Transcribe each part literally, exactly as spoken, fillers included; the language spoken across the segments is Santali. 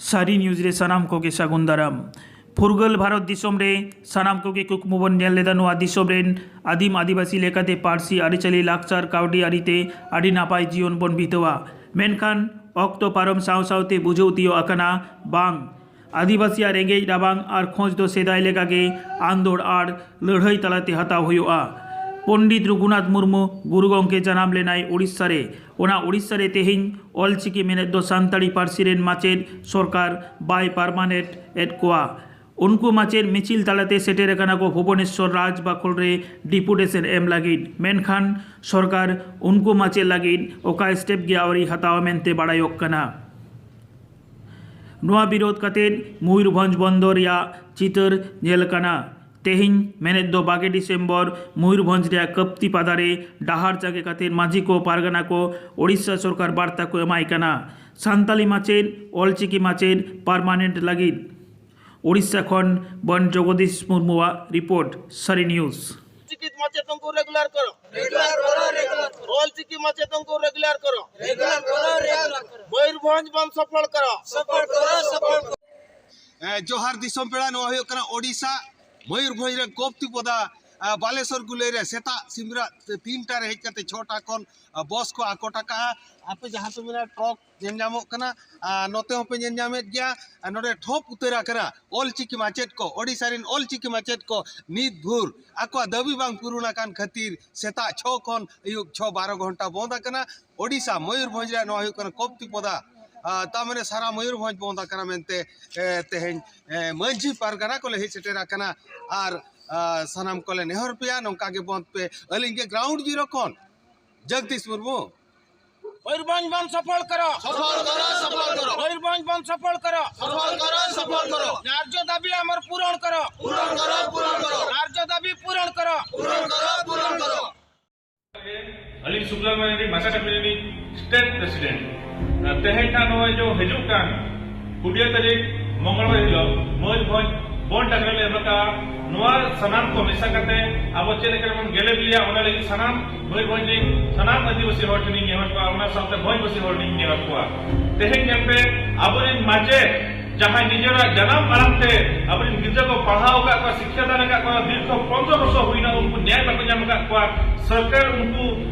ᱥᱟᱹᱨᱤ ᱱᱤᱭᱩᱡᱽ ᱨᱮ ᱥᱟᱱᱟᱢ ᱠᱚᱜᱮ ᱥᱟᱹᱜᱩᱱ ᱫᱟᱨᱟᱢ᱾ ᱯᱷᱩᱨᱜᱟᱹᱞ ᱵᱷᱟᱨᱚᱛ ᱫᱤᱥᱚᱢ ᱨᱮ ᱥᱟᱱᱟᱢ ᱠᱚᱜᱮ ᱠᱩᱠᱢᱩ ᱵᱚᱱ ᱧᱮᱞ ᱞᱮᱫᱟ ᱱᱚᱣᱟ ᱫᱤᱥᱚᱢ ᱨᱮᱱ ᱟᱹᱫᱤᱢ ᱟᱹᱫᱤᱵᱟᱹᱥᱤ ᱞᱮᱠᱟᱛᱮ ᱯᱟᱹᱨᱥᱤ, ᱟᱹᱨᱤᱪᱟᱹᱞᱤ, ᱞᱟᱠᱪᱟᱨ, ᱠᱟᱹᱣᱰᱤ ᱟᱹᱨᱤᱛᱮ ᱟᱹᱰᱤ ᱱᱟᱯᱟᱭ ᱡᱤᱭᱚᱱ ᱵᱚᱱ ᱵᱤᱛᱟᱹᱣᱟ᱾ ᱢᱮᱱᱠᱷᱟᱱ ᱚᱠᱛᱚ ᱯᱟᱨᱚᱢ ᱥᱟᱶ ᱥᱟᱶᱛᱮ ᱵᱩᱡᱷᱟᱹᱣ ᱛᱤᱭᱳᱜ ᱟᱠᱟᱱᱟ, ᱵᱟᱝ, ᱟᱹᱫᱤᱵᱟᱹᱥᱤᱭᱟᱜ ᱨᱮᱸᱜᱮᱡ ᱨᱟᱵᱟᱝ ᱟᱨ ᱠᱷᱚᱡᱽ ᱫᱚ ᱥᱮᱫᱟᱭ ᱞᱮᱠᱟᱜᱮ ᱟᱱᱫᱳᱲ ᱟᱨ ᱞᱟᱹᱲᱦᱟᱹᱭ ᱛᱟᱞᱟᱛᱮ ᱦᱟᱛᱟᱣ ᱦᱩᱭᱩᱜᱼᱟ᱾ ᱯᱚᱱᱰᱤᱛ ᱨᱚᱜᱷᱩᱱᱟᱛᱷ ᱢᱩᱨᱢᱩ ᱜᱩᱨᱩ ᱜᱚᱢᱠᱮ ᱡᱟᱱᱟᱢ ᱞᱮᱱᱟᱭ ᱳᱰᱤᱥᱟ ᱨᱮ᱾ ᱚᱱᱟ ᱳᱰᱤᱥᱟ ᱨᱮ ᱛᱮᱦᱮᱧ ᱚᱞᱪᱤᱠᱤ ᱢᱮᱱᱮᱫ ᱫᱚ ᱥᱟᱱᱛᱟᱲᱤ ᱯᱟᱹᱨᱥᱤ ᱨᱮᱱ ᱢᱟᱪᱮᱫ ᱥᱚᱨᱠᱟᱨ ᱵᱟᱭ ᱯᱟᱨᱢᱟᱱᱮᱱᱴ ᱮᱫ ᱠᱚᱣᱟ᱾ ᱩᱱᱠᱩ ᱢᱟᱪᱮᱫ ᱢᱤᱪᱷᱤᱞ ᱛᱟᱞᱟᱛᱮ ᱥᱮᱴᱮᱨ ᱟᱠᱟᱱᱟ ᱠᱚ ᱵᱷᱩᱵᱚᱱᱮᱥᱣᱚᱨ ᱨᱟᱡᱽ ᱵᱟᱠᱷᱳᱞ ᱨᱮ ᱰᱤᱯᱩᱴᱮᱥᱚᱱ ᱮᱢ ᱞᱟᱹᱜᱤᱫ᱾ ᱢᱮᱱᱠᱷᱟᱱ ᱥᱚᱨᱠᱟᱨ ᱩᱱᱠᱩ ᱢᱟᱪᱮᱫ ᱞᱟᱹᱜᱤᱫ ᱚᱠᱟ ᱥᱴᱮᱯ ᱜᱮ ᱟᱹᱣᱨᱤ ᱦᱟᱛᱟᱣᱟ ᱢᱮᱱᱛᱮ ᱵᱟᱲᱟᱭᱚᱜ ᱠᱟᱱᱟ᱾ ᱱᱚᱣᱟ ᱵᱤᱨᱳᱫᱷ ᱠᱟᱛᱮ ᱢᱚᱭᱩᱨᱵᱷᱚᱸᱡᱽ ᱵᱚᱱᱫᱚᱨ ᱨᱮᱭᱟᱜ ᱪᱤᱛᱟᱹᱨ ᱧᱮᱞ ᱟᱠᱟᱱᱟ᱾ ᱛᱮᱦᱮᱧ ᱢᱮᱱᱮᱫ ᱫᱚ ᱵᱟᱜᱮ ᱰᱤᱥᱮᱢᱵᱚᱨ ᱢᱚᱭᱩᱨᱵᱷᱚᱸᱡᱽ ᱨᱮᱭᱟᱜ ᱠᱟᱹᱯᱛᱤ ᱯᱟᱫᱟ ᱨᱮ ᱰᱟᱦᱟᱨ ᱡᱟᱸᱜᱮ ᱠᱟᱛᱮ ᱢᱟᱹᱡᱷᱤ ᱠᱚ ᱯᱟᱨᱜᱟᱱᱟ ᱠᱚ ᱳᱰᱤᱥᱟ ᱥᱚᱨᱠᱟᱨ ᱵᱟᱨᱛᱟ ᱠᱚ ᱮᱢᱟᱭ ᱠᱟᱱᱟ᱾ ᱥᱟᱱᱛᱟᱞᱤ ᱢᱟᱪᱮᱫ, ᱚᱞᱪᱤᱠᱤ ᱢᱟᱪᱮᱫ ᱯᱟᱨᱢᱟᱱᱮᱱᱴ ᱞᱟᱹᱜᱤᱫ᱾ ᱳᱰᱤᱥᱟ ᱠᱷᱚᱱ ᱵᱚᱱ ᱡᱚᱜᱚᱫᱤᱥ ᱢᱩᱨᱢᱩᱣᱟᱜ ᱨᱤᱯᱳᱨᱴ, ᱥᱟᱹᱨᱤ ᱱᱤᱭᱩᱡᱽ᱾ ᱚᱞᱪᱤᱠᱤ ᱢᱟᱪᱮᱛ ᱠᱚ ᱨᱮᱜᱩᱞᱟᱨ ᱠᱚᱨᱚ᱾ ᱨᱮᱜᱩᱞᱟᱨ ᱠᱚᱨᱚ, ᱨᱮᱜᱩᱞᱟᱨ ᱠᱚᱨᱚ᱾ ᱚᱞᱪᱤᱠᱤ ᱢᱟᱪᱮᱛ ᱠᱚ ᱨᱮᱜᱩᱞᱟᱨ ᱠᱚᱨᱚ᱾ ᱨᱮᱜᱩᱞᱟᱨ ᱠᱚᱨᱚ, ᱨᱮᱜᱩᱞᱟᱨ ᱠᱚᱨᱚ᱾ ᱢᱚᱭᱩᱨᱵᱷᱚᱸᱡᱽ ᱵᱚᱱ ᱥᱚᱯᱷᱚᱞ ᱠᱚᱨᱚ᱾ ᱥᱚᱯᱷᱚᱞ ᱠᱚᱨᱚ, ᱥᱚᱯᱷᱚᱞ ᱠᱚᱨᱚ᱾ ᱮ, ᱡᱚᱦᱟᱨ ᱫᱤᱥᱚᱢ ᱯᱮᱲᱟ, ᱱᱚᱣᱟ ᱦᱩᱭᱩᱜ ᱠᱟᱱᱟ ᱳᱰᱤᱥᱟ, ᱢᱚᱭᱩᱨᱵᱷᱚᱸᱡᱽ ᱨᱮ ᱠᱚᱯᱛᱤᱯᱚᱫᱟ, ᱟ, ᱵᱟᱞᱮᱥᱚᱨ ᱜᱩᱞᱟᱹᱭ ᱨᱮ ᱥᱮᱛᱟᱜ ᱥᱤᱢᱨᱟᱜ ᱛᱤᱱᱴᱟ ᱨᱮ ᱦᱮᱡ ᱠᱟᱛᱮ ᱪᱷᱚᱴᱟ ᱠᱷᱚᱱ, ᱟ, ᱵᱚᱥ ᱠᱚ ᱟᱠᱚᱴ ᱟᱠᱟᱜᱼᱟ᱾ ᱟᱯᱮ ᱡᱟᱦᱟᱸ ᱯᱮ ᱢᱮᱱᱟ ᱴᱨᱚᱠ ᱧᱮᱞ ᱧᱟᱢᱚᱜ ᱠᱟᱱᱟ, ᱟᱨ ᱱᱚᱛᱮ ᱦᱚᱸᱯᱮ ᱧᱮᱞ ᱧᱟᱢᱮᱫ ᱜᱮᱭᱟ, ᱟᱨ ᱱᱚᱰᱮ ᱴᱷᱚᱯ ᱩᱛᱟᱹᱨ ᱟᱠᱟᱱᱟ ᱚᱞᱪᱤᱠᱤ ᱢᱟᱪᱮᱫ ᱠᱚ, ᱳᱰᱤᱥᱟ ᱨᱮᱱ ᱚᱞᱪᱤᱠᱤ ᱢᱟᱪᱮᱫ ᱠᱚ ᱱᱤᱛ ᱵᱷᱳᱨ ᱟᱠᱚᱣᱟᱜ ᱫᱟᱹᱵᱤ ᱵᱟᱝ ᱯᱩᱨᱩᱱ ᱟᱠᱟᱱ ᱠᱷᱟᱹᱛᱤᱨ ᱥᱮᱛᱟᱜ ᱪᱷᱚ ᱠᱷᱚᱱ ᱟᱹᱭᱩᱵ ᱪᱷᱚ ᱵᱟᱨᱚ ᱜᱷᱚᱱᱴᱟ ᱵᱚᱱᱫ ᱟᱠᱟᱱᱟ᱾ ᱳᱰᱤᱥᱟ, ᱢᱚᱭᱩᱨᱵᱷᱚᱸᱡᱽ ᱨᱮᱭᱟᱜ ᱱᱚᱣᱟ ᱦᱩᱭᱩᱜ ᱠᱟᱱᱟ ᱠᱚᱯᱛᱤᱯᱚᱫᱟ, ᱟ, ᱛᱟ ᱢᱟᱱᱮ ᱥᱟᱨᱟ ᱢᱚᱭᱩᱨᱵᱷᱚᱸᱡᱽ ᱵᱚᱱᱫ ᱟᱠᱟᱱᱟ ᱢᱮᱱᱛᱮ, ᱮ, ᱛᱮᱦᱮᱧ, ᱮ, ᱢᱟᱹᱡᱷᱤ ᱯᱟᱨᱜᱟᱱᱟ ᱠᱚᱞᱮ ᱦᱮᱡ ᱥᱮᱴᱮᱨ ᱟᱠᱟᱱᱟ ᱟᱨ, ᱟ, ᱥᱟᱱᱟᱢ ᱠᱚᱞᱮ ᱱᱮᱦᱚᱨ ᱯᱮᱭᱟ ᱱᱚᱝᱠᱟ ᱜᱮ ᱵᱚᱱᱫ ᱯᱮ᱾ ᱟᱹᱞᱤᱧ ᱜᱮ ᱜᱨᱟᱣᱩᱱᱰ ᱡᱤᱨᱳ ᱠᱷᱚᱱ ᱡᱚᱜᱫᱤᱥ ᱢᱩᱨᱢᱩ᱾ ᱢᱚᱭᱩᱨᱵᱷᱚᱸᱡᱽ ᱵᱚᱱ ᱥᱚᱯᱷᱚᱞ ᱠᱚᱨᱚ᱾ ᱥᱚᱯᱷᱚᱞ ᱠᱚᱨᱚ, ᱥᱚᱯᱷᱚᱞ ᱠᱚᱨᱚ᱾ ᱢᱚᱭᱩᱨᱵᱷᱚᱸᱡᱽ ᱵᱚᱱ ᱥᱚᱯᱷᱚᱞ ᱠᱚᱨᱚ᱾ ᱥᱚᱯᱷᱚᱞ ᱠᱚᱨᱚ, ᱥᱚᱯᱷᱚᱞ ᱠᱚᱨᱚ᱾ ᱱᱟᱨᱡᱚ ᱫᱟᱵᱤ ᱟᱢᱚᱨ ᱯᱩᱨᱚᱱ ᱠᱚᱨᱚ᱾ ᱯᱩᱨᱚᱱ ᱠᱚᱨᱚ, ᱯᱩᱨᱚᱱ ᱠᱚᱨᱚ᱾ ᱱᱟᱨᱡᱚ ᱫᱟᱵᱤ ᱯᱩᱨᱚᱱ ᱠᱚᱨᱚ᱾ ᱯᱩᱨᱚᱱ ᱠᱚᱨᱚ, ᱯᱩᱨᱚᱱ ᱠᱚᱨᱚ᱾ ᱟᱹᱞᱤᱧ ᱥᱩᱠᱞᱟᱞ ᱢᱟᱨᱰᱤ, ᱢᱟᱥᱟ ᱠᱟᱹᱢᱤ ᱨᱤᱱᱤᱡ ᱥᱴᱮᱴ ᱯᱨᱮᱥᱤᱰᱮᱱᱴ᱾ ᱛᱮᱦᱮᱧ ᱱᱟᱜ ᱱᱚᱜᱼᱚᱭ ᱡᱮ ᱦᱤᱡᱩᱜ ᱠᱟᱱ ᱠᱩᱲᱤᱭᱟᱹ ᱛᱟᱹᱨᱤᱠᱷ ᱢᱚᱝᱜᱚᱞᱵᱟᱨ ᱦᱤᱞᱳᱜ ᱢᱚᱭᱩᱨᱵᱷᱚᱸᱡᱽ ᱵᱚᱱ ᱰᱟᱠᱨᱟ ᱞᱮ ᱮᱢ ᱟᱠᱟᱫᱼᱟ᱾ ᱱᱚᱣᱟ ᱥᱟᱱᱟᱢ ᱠᱚ ᱢᱮᱥᱟ ᱠᱟᱛᱮ ᱟᱵᱚ ᱪᱮᱫ ᱞᱮᱠᱟ ᱵᱚᱱ ᱜᱮᱞᱮ ᱵᱤᱞᱤᱭᱟ, ᱚᱱᱟ ᱞᱟᱹᱜᱤᱫ ᱥᱟᱱᱟᱢ ᱢᱚᱭᱩᱨᱵᱷᱚᱸᱡᱽ ᱨᱤᱱ ᱥᱟᱱᱟᱢ ᱟᱹᱫᱤᱵᱟᱹᱥᱤ ᱦᱚᱲ ᱴᱷᱮᱱᱤᱧ ᱱᱮᱦᱚᱨ ᱠᱚᱣᱟ, ᱚᱱᱟ ᱥᱟᱶᱛᱮ ᱵᱷᱚᱸᱡᱽ ᱵᱟᱹᱥᱤ ᱦᱚᱲ ᱴᱷᱮᱱᱤᱧ ᱱᱮᱦᱚᱨ ᱠᱚᱣᱟ᱾ ᱛᱮᱦᱮᱧ ᱧᱮᱞ ᱯᱮ, ᱟᱵᱚᱨᱮᱱ ᱢᱟᱪᱮᱫ ᱡᱟᱦᱟᱸᱭ ᱱᱤᱡᱮᱨᱟᱜ ᱡᱟᱱᱟᱢ ᱟᱲᱟᱝ ᱛᱮ ᱟᱵᱚᱨᱮᱱ ᱜᱤᱫᱽᱨᱟᱹ ᱠᱚ ᱯᱟᱲᱦᱟᱣ ᱟᱠᱟᱫ ᱠᱚᱣᱟ, ᱥᱤᱠᱠᱷᱟ ᱫᱟᱱ ᱟᱠᱟᱫ ᱠᱚᱣᱟ, ᱫᱤᱨᱜᱷᱚ ᱯᱚᱱᱨᱚ ᱵᱚᱪᱷᱚᱨ ᱦᱩᱭᱱᱟ, ᱩᱱᱠᱩ ᱱᱮᱭᱟᱭ ᱵᱟᱠᱚ ᱧᱟᱢ ᱟᱠᱟᱫ ᱠᱚᱣᱟ, ᱥᱚᱨᱠᱟᱨ ᱩᱱᱠᱩ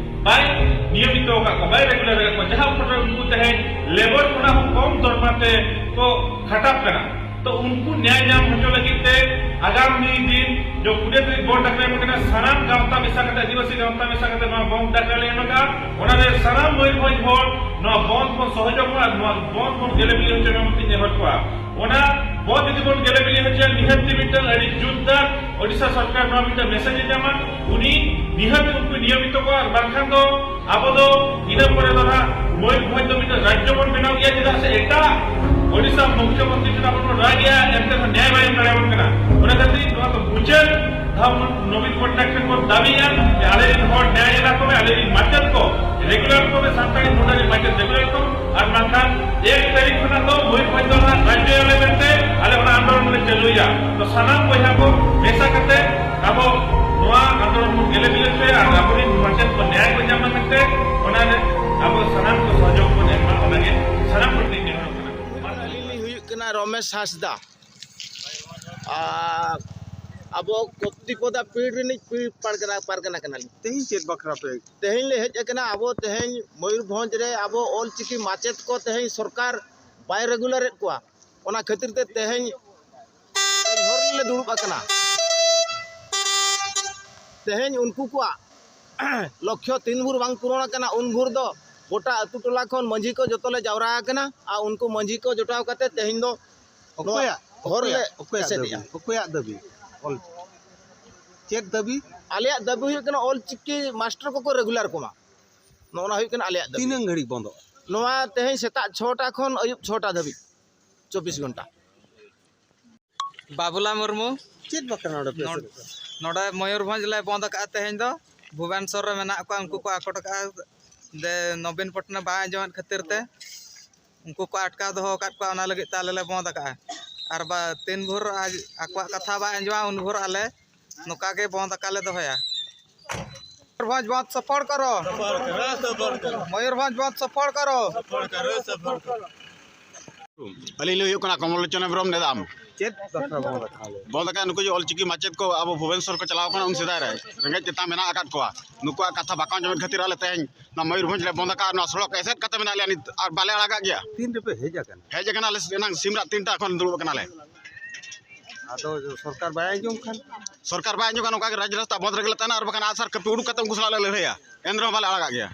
ᱵᱟᱭ ᱱᱤᱭᱚᱢᱤᱛᱚ ᱟᱠᱟᱫ ᱠᱚᱣᱟ, ᱵᱟᱭ ᱨᱮᱜᱩᱞᱟᱨ ᱟᱠᱟᱫ ᱠᱚᱣᱟ, ᱡᱟᱦᱟᱸ ᱯᱷᱚᱞᱚ ᱩᱱᱠᱩ ᱛᱮᱦᱮᱧ ᱞᱮᱵᱚᱨ ᱠᱷᱚᱱᱟᱜ ᱦᱚᱸ ᱠᱚᱢ ᱫᱚᱨᱢᱟ ᱛᱮ ᱠᱚ ᱠᱷᱟᱴᱟᱜ ᱠᱟᱱᱟ᱾ ᱛᱚ ᱩᱱᱠᱩ ᱱᱮᱭᱟᱭ ᱧᱟᱢ ᱦᱚᱪᱚ ᱞᱟᱹᱜᱤᱫ ᱛᱮ ᱟᱜᱟᱢᱤ ᱫᱤᱱ ᱡᱚ ᱠᱩᱲᱤ ᱛᱟᱹᱨᱤᱠᱷ ᱵᱚᱱᱫᱷ ᱰᱟᱠᱨᱟ ᱮᱢ ᱠᱟᱱᱟ, ᱥᱟᱱᱟᱢ ᱜᱟᱶᱛᱟ ᱢᱮᱥᱟ ᱠᱟᱛᱮ, ᱟᱹᱫᱤᱵᱟᱹᱥᱤ ᱜᱟᱶᱛᱟ ᱢᱮᱥᱟ ᱠᱟᱛᱮ ᱱᱚᱣᱟ ᱵᱚᱱᱫᱷ ᱰᱟᱠᱨᱟ ᱞᱮ ᱮᱢ ᱟᱠᱟᱫᱼᱟ᱾ ᱚᱱᱟᱨᱮ ᱥᱟᱱᱟᱢ ᱢᱚᱭᱩᱨᱵᱷᱚᱸᱡᱽ ᱦᱚᱲ ᱱᱚᱣᱟ ᱵᱚᱱᱫᱷ ᱠᱷᱚᱱ ᱥᱚᱦᱚᱡᱳᱜᱽ ᱢᱟ ᱟᱨ ᱱᱚᱣᱟ ᱵᱚᱱᱫᱷ ᱵᱚᱱ ᱜᱮᱞᱮ ᱵᱤᱞᱤ ᱦᱚᱪᱚᱭ ᱢᱟ ᱢᱮᱱᱛᱮ ᱱᱮᱦᱚᱨ ᱠᱚᱣᱟ᱾ ᱚᱱᱟ ᱵᱚᱱᱫᱷ ᱡᱩᱫᱤ ᱵᱚᱱ ᱜᱮᱞᱮ ᱵᱤᱞᱤ ᱦᱚᱪᱚᱭᱟ, ᱱᱤᱦᱟᱹᱛ ᱛᱮ ᱢᱤᱫᱴᱟᱝ ᱟᱹᱰᱤ ᱡᱳᱨᱫᱟᱨ ᱳᱰᱤᱥᱟ ᱥᱚᱨᱠᱟᱨ ᱱᱚᱣᱟ ᱢᱤᱫᱴᱟᱝ ᱢᱮᱥᱮᱡᱽ ᱮ ᱧᱟᱢᱟ, ᱩᱱᱤ ᱱᱤᱦᱟᱹᱛ ᱩᱱᱠᱩ ᱱᱤᱭᱚᱢᱤᱛᱚ ᱠᱚᱣᱟ, ᱟᱨ ᱵᱟᱝᱠᱷᱟᱱ ᱫᱚ ᱟᱵᱚ ᱫᱚ ᱤᱱᱟᱹ ᱯᱚᱨᱮ ᱫᱚ ᱦᱟᱸᱜ ᱢᱚᱭᱩᱨᱵᱷᱚᱸᱡᱽ ᱫᱚ ᱢᱤᱫᱴᱟᱝ ᱨᱟᱡᱽᱡᱚ ᱵᱚᱱ ᱵᱮᱱᱟᱣ ᱜᱮᱭᱟ, ᱪᱮᱫᱟᱜ ᱥᱮ ᱮᱴᱟᱜ ᱳᱰᱤᱥᱟ ᱢᱩᱠᱷᱭᱚᱢᱚᱱᱛᱨᱤ ᱴᱷᱮᱱ ᱟᱵᱚ ᱵᱚᱱ ᱨᱟᱜ ᱜᱮᱭᱟ, ᱮᱱᱛᱮ ᱨᱮᱦᱚᱸ ᱧᱟᱭ ᱵᱟᱭ ᱮᱢ ᱫᱟᱲᱮᱭᱟᱵᱚᱱ ᱠᱟᱱᱟ᱾ ᱚᱱᱟ ᱠᱷᱟᱹᱛᱤᱨ ᱱᱚᱣᱟ ᱫᱚ ᱢᱩᱪᱟᱹᱫ ᱫᱷᱟᱣ ᱱᱚᱵᱤᱱ ᱯᱚᱴᱱᱟᱭᱮᱠ ᱴᱷᱮᱱ ᱵᱚᱱ ᱫᱟᱹᱵᱤᱭᱟ ᱡᱮ ᱟᱞᱮ ᱨᱮᱱ ᱦᱚᱲ ᱱᱮᱭᱟᱭ ᱮᱢᱟ ᱠᱚᱢᱮ, ᱟᱞᱮ ᱨᱮᱱ ᱢᱟᱪᱮᱫ ᱠᱚ ᱨᱮᱜᱩᱞᱟᱨ ᱠᱚᱢᱮ, ᱥᱟᱱᱛᱟᱲᱤ ᱢᱚᱰᱮᱞ ᱨᱮᱱ ᱢᱟᱪᱮᱫ ᱨᱮᱜᱩᱞᱟᱨ ᱠᱚᱢ, ᱟᱨ ᱵᱟᱝᱠᱷᱟᱱ ᱮᱠ ᱛᱟᱹᱨᱤᱠᱷ ᱠᱷᱚᱱᱟᱜ ᱫᱚ ᱢᱚᱭᱩᱨᱵᱷᱚᱸᱡᱽ ᱫᱚ ᱱᱟᱦᱟᱜ ᱨᱟᱡᱽᱡᱚ ᱟᱞᱮ ᱢᱮᱱᱛᱮ ᱟᱞᱮ ᱚᱱᱟ ᱟᱱᱫᱳᱞᱚᱱ ᱞᱮ ᱪᱟᱹᱞᱩᱭᱟ᱾ ᱛᱚ ᱥᱟᱱᱟᱢ ᱵᱚᱭᱦᱟ ᱠᱚ ᱢᱮᱥᱟ ᱠᱟᱛᱮ ᱟᱵᱚ ᱱᱚᱣᱟ ᱟᱱᱫᱳᱞᱚᱱ ᱵᱚᱱ ᱜᱮᱞᱮ ᱵᱤᱞᱤ ᱦᱚᱪᱚᱭᱟ ᱟᱨ ᱟᱵᱚᱨᱮᱱ ᱢᱟᱪᱮᱫ ᱠᱚ ᱱᱮᱭᱟᱭ ᱠᱚ ᱧᱟᱢ ᱢᱟ ᱢᱮᱱᱛᱮ ᱚᱱᱟᱨᱮ ᱟᱵᱚ ᱥᱟᱱᱟᱢ ᱠᱚ ᱥᱚᱦᱚᱡᱳᱜᱽ ᱵᱚᱱ ᱮᱢᱟ, ᱚᱱᱟᱜᱮ ᱥᱟᱱᱟᱢ ᱠᱚ ᱴᱷᱮᱱ ᱱᱮᱦᱚᱨᱚᱜ ᱠᱟᱱᱟ᱾ ᱟᱹᱞᱤᱧ ᱞᱤᱧ ᱦᱩᱭᱩᱜ ᱠᱟᱱᱟ ᱨᱚᱢᱮᱥ ᱦᱟᱸᱥᱫᱟ᱾ ᱟᱨ ᱟᱵᱚ ᱠᱚᱛᱛᱤᱯᱚᱫᱟ ᱯᱤᱲ ᱨᱤᱱᱤᱡ ᱯᱤᱲ ᱯᱟᱨᱜᱟᱱᱟ, ᱯᱟᱨᱜᱟᱱᱟ ᱠᱟᱱᱟᱞᱤᱧ᱾ ᱛᱮᱦᱮᱧ ᱪᱮᱫ ᱵᱟᱠᱷᱨᱟ ᱯᱮ? ᱛᱮᱦᱮᱧ ᱞᱮ ᱦᱮᱡ ᱟᱠᱟᱱᱟ, ᱟᱵᱚ ᱛᱮᱦᱮᱧ ᱢᱚᱭᱩᱨᱵᱷᱚᱸᱡᱽ ᱨᱮ ᱟᱵᱚ ᱚᱞᱪᱤᱠᱤ ᱢᱟᱪᱮᱫ ᱠᱚ ᱛᱮᱦᱮᱧ ᱥᱚᱨᱠᱟᱨ ᱵᱟᱭ ᱨᱮᱜᱩᱞᱟᱨᱮᱫ ᱠᱚᱣᱟ, ᱚᱱᱟ ᱠᱷᱟᱹᱛᱤᱨ ᱛᱮ ᱛᱮᱦᱮᱧ ᱦᱚᱨ ᱨᱮᱞᱮ ᱫᱩᱲᱩᱵ ᱟᱠᱟᱱᱟ᱾ ᱛᱮᱦᱮᱧ ᱩᱱᱠᱩ ᱠᱚᱣᱟᱜ ᱞᱚᱠᱠᱷᱚ ᱛᱤᱱ ᱵᱷᱳᱨ ᱵᱟᱝ ᱯᱩᱨᱚᱱ ᱟᱠᱟᱱᱟ, ᱩᱱ ᱵᱷᱳᱨ ᱫᱚ ᱜᱚᱴᱟ ᱟᱹᱛᱩ ᱴᱚᱞᱟ ᱠᱷᱚᱱ ᱢᱟᱹᱡᱷᱤ ᱠᱚ ᱡᱚᱛᱚ ᱞᱮ ᱡᱟᱣᱨᱟ ᱟᱠᱟᱱᱟ ᱟᱨ ᱩᱱᱠᱩ ᱢᱟᱹᱡᱷᱤ ᱠᱚ ᱡᱚᱴᱟᱣ ᱠᱟᱛᱮ ᱛᱮᱦᱮᱧ ᱫᱚ ᱱᱚᱣᱟ ᱚᱠᱚᱭᱟᱜ, ᱦᱚᱨ ᱞᱮ ᱚᱠᱚᱭᱟᱜ, ᱚᱠᱚᱭᱟᱜ ᱮᱥᱮᱫᱮᱜᱼᱟ᱾ ᱫᱟᱹᱵᱤ? ᱚᱠᱚᱭᱟᱜ ᱫᱟᱹᱵᱤ? ᱚᱞ ᱪᱮᱫ ᱫᱟᱹᱵᱤ? ᱟᱞᱮᱭᱟᱜ ᱫᱟᱹᱵᱤ ᱦᱩᱭᱩᱜ ᱠᱟᱱᱟ ᱚᱞ ᱪᱤᱠᱤ ᱢᱟᱥᱴᱟᱨ ᱠᱚᱠᱚ ᱨᱮᱜᱩᱞᱟᱨ ᱠᱚᱢᱟ, ᱱᱚᱜᱼᱚ ᱱᱟ ᱦᱩᱭᱩᱜ ᱠᱟᱱᱟ ᱟᱞᱮᱭᱟᱜ ᱫᱟᱹᱵᱤ᱾ ᱛᱤᱱᱟᱹᱝ ᱜᱷᱟᱹᱲᱤᱡ ᱵᱚᱱᱫᱚᱜᱼᱟ? ᱱᱚᱣᱟ ᱛᱮᱦᱮᱧ ᱥᱮᱛᱟᱜ ᱪᱷᱚᱴᱟ ᱠᱷᱚᱱ ᱟᱹᱭᱩᱵ ᱪᱷᱚᱴᱟ ᱫᱷᱟᱹᱵᱤᱡ, ᱪᱚᱵᱵᱤᱥ ᱜᱷᱚᱱᱴᱟ᱾ ᱵᱟᱵᱩᱞᱟ ᱢᱩᱨᱢᱩ᱾ ᱪᱮᱫ ᱵᱟᱠᱷᱨᱟ ᱱᱚᱰᱮ ᱯᱮ ᱱᱚᱰ-, ᱮᱥᱮᱫ ᱟᱠᱟᱫᱟ? ᱱᱚᱰᱮ ᱢᱚᱭᱩᱨᱵᱷᱚᱸᱡᱽ ᱞᱮ ᱵᱚᱱᱫ ᱟᱠᱟᱫᱼᱟ ᱛᱮᱦᱮᱧ ᱫᱚ᱾ ᱵᱷᱩᱵᱮᱱᱥᱚᱨ ᱨᱮ ᱢᱮᱱᱟᱜ ᱠᱚᱣᱟ, ᱩᱱᱠᱩ ᱠᱚ ᱟᱠᱚᱴ ᱟᱠᱟᱫᱼᱟ᱾ ᱫᱮ ᱱᱚᱵᱤᱱ ᱯᱚᱴᱱᱟᱭᱮᱠ ᱵᱟᱭ ᱟᱸᱡᱚᱢᱮᱫ ᱠᱷᱟᱹᱛᱤᱨ ᱛᱮ ᱩᱱᱠᱩ ᱠᱚ ᱟᱴᱠᱟᱣ ᱫᱚᱦᱚ ᱟᱠᱟᱫ ᱠᱚᱣᱟ, ᱚᱱᱟ ᱞᱟᱹᱜᱤᱫ ᱛᱮ ᱟᱞᱮ ᱞᱮ ᱵᱚᱱᱫ ᱟᱠᱟᱫᱼᱟ᱾ ᱟᱨ ᱵᱟ ᱛᱤᱱ ᱵᱷᱳᱨ ᱟᱡ ᱟᱠᱚᱣᱟᱜ ᱠᱟᱛᱷᱟ ᱵᱟᱭ ᱟᱸᱡᱚᱢᱟ, ᱩᱱ ᱵᱷᱳᱨ ᱟᱞᱮ ᱱᱚᱝᱠᱟ ᱜᱮ ᱵᱚᱱᱫ ᱟᱠᱟᱫ ᱞᱮ ᱫᱚᱦᱚᱭᱟ᱾ ᱢᱚᱭᱩᱨᱵᱷᱚᱸᱡᱽ ᱵᱚᱱᱫ ᱥᱚᱯᱷᱚᱲ ᱠᱚᱨᱚ, ᱢᱚᱭᱩᱨᱵᱷᱚᱸᱡᱽ ᱵᱚᱱᱫ ᱥᱚᱯᱷᱚᱲ ᱠᱚᱨᱚ᱾ ᱟᱹᱞᱤᱧ ᱞᱤᱧ ᱦᱩᱭᱩᱜ ᱠᱟᱱᱟ ᱠᱚᱢᱚᱞ ᱞᱳᱪᱚᱱ ᱦᱮᱢᱵᱨᱚᱢ ᱱᱮᱫᱟᱢ᱾ ᱪᱮᱫ ᱵᱟᱠᱷᱨᱟ ᱵᱚᱱᱫ ᱟᱠᱟᱫ ᱞᱮ? ᱵᱚᱱᱫ ᱟᱠᱟᱫ ᱱᱩᱠᱩ ᱡᱮ ᱚᱞᱪᱤᱠᱤ ᱢᱟᱪᱮᱫ ᱠᱚ ᱟᱵᱚ ᱵᱷᱩᱵᱮᱱᱥᱚᱨ ᱠᱚ ᱪᱟᱞᱟᱣ ᱠᱟᱱᱟ ᱩᱱ ᱥᱮᱫᱟᱭ ᱨᱮ, ᱨᱮᱸᱜᱮᱡ ᱛᱮᱛᱟᱝ ᱢᱮᱱᱟᱜ ᱟᱠᱟᱫ ᱠᱚᱣᱟ, ᱱᱩᱠᱩᱣᱟᱜ ᱠᱟᱛᱷᱟ ᱵᱟᱠᱚ ᱟᱸᱡᱚᱢᱮᱫ ᱠᱷᱟᱹᱛᱤᱨ ᱟᱞᱮ ᱛᱮᱦᱮᱧ ᱱᱚᱣᱟ ᱢᱚᱭᱩᱨᱵᱷᱚᱸᱡᱽ ᱞᱮ ᱵᱚᱱᱫ ᱟᱠᱟᱫ, ᱱᱚᱣᱟ ᱥᱚᱲᱚᱠ ᱮᱥᱮᱫ ᱠᱟᱛᱮ ᱢᱮᱱᱟᱜ ᱞᱮᱭᱟ ᱱᱤᱛ ᱟᱨ ᱵᱟᱞᱮ ᱟᱲᱟᱜᱟᱜ ᱜᱮᱭᱟ᱾ ᱛᱤᱱ ᱨᱮᱯᱮ ᱦᱮᱡ ᱟᱠᱟᱱᱟ? ᱦᱮᱡ ᱟᱠᱟᱱᱟᱞᱮ ᱮᱱᱟᱝ ᱥᱤᱢᱨᱟᱜ ᱛᱤᱱᱴᱟ ᱠᱷᱚᱱ ᱫᱩᱲᱩᱵ ᱟᱠᱟᱱᱟᱞᱮ᱾ ᱟᱫᱚ ᱥᱚᱨᱠᱟᱨ ᱵᱟᱭ ᱟᱸᱡᱚᱢ ᱠᱷᱟᱱ? ᱥᱚᱨᱠᱟᱨ ᱵᱟᱭ ᱟᱸᱡᱚᱢ ᱠᱷᱟᱱ ᱚᱱᱠᱟ ᱜᱮ ᱨᱟᱡᱽ ᱨᱟᱥᱛᱟ ᱵᱚᱱᱫ ᱨᱮᱜᱮ ᱞᱮ ᱛᱟᱦᱮᱱᱟ, ᱟᱨ ᱵᱟᱠᱷᱟᱱ ᱟᱜᱼᱥᱟᱨ ᱠᱟᱹᱯᱤ ᱩᱰᱩᱠ ᱠᱟᱛᱮ ᱩᱱᱠᱩ ᱥᱟᱞᱟᱜ ᱞᱮ ᱞᱟᱹᱲᱦᱟᱹᱭᱟ, ᱮᱱ ᱨᱮᱦᱚᱸ ᱵᱟᱞᱮ ᱟᱲᱟᱜᱟᱜ ᱜᱮᱭᱟ᱾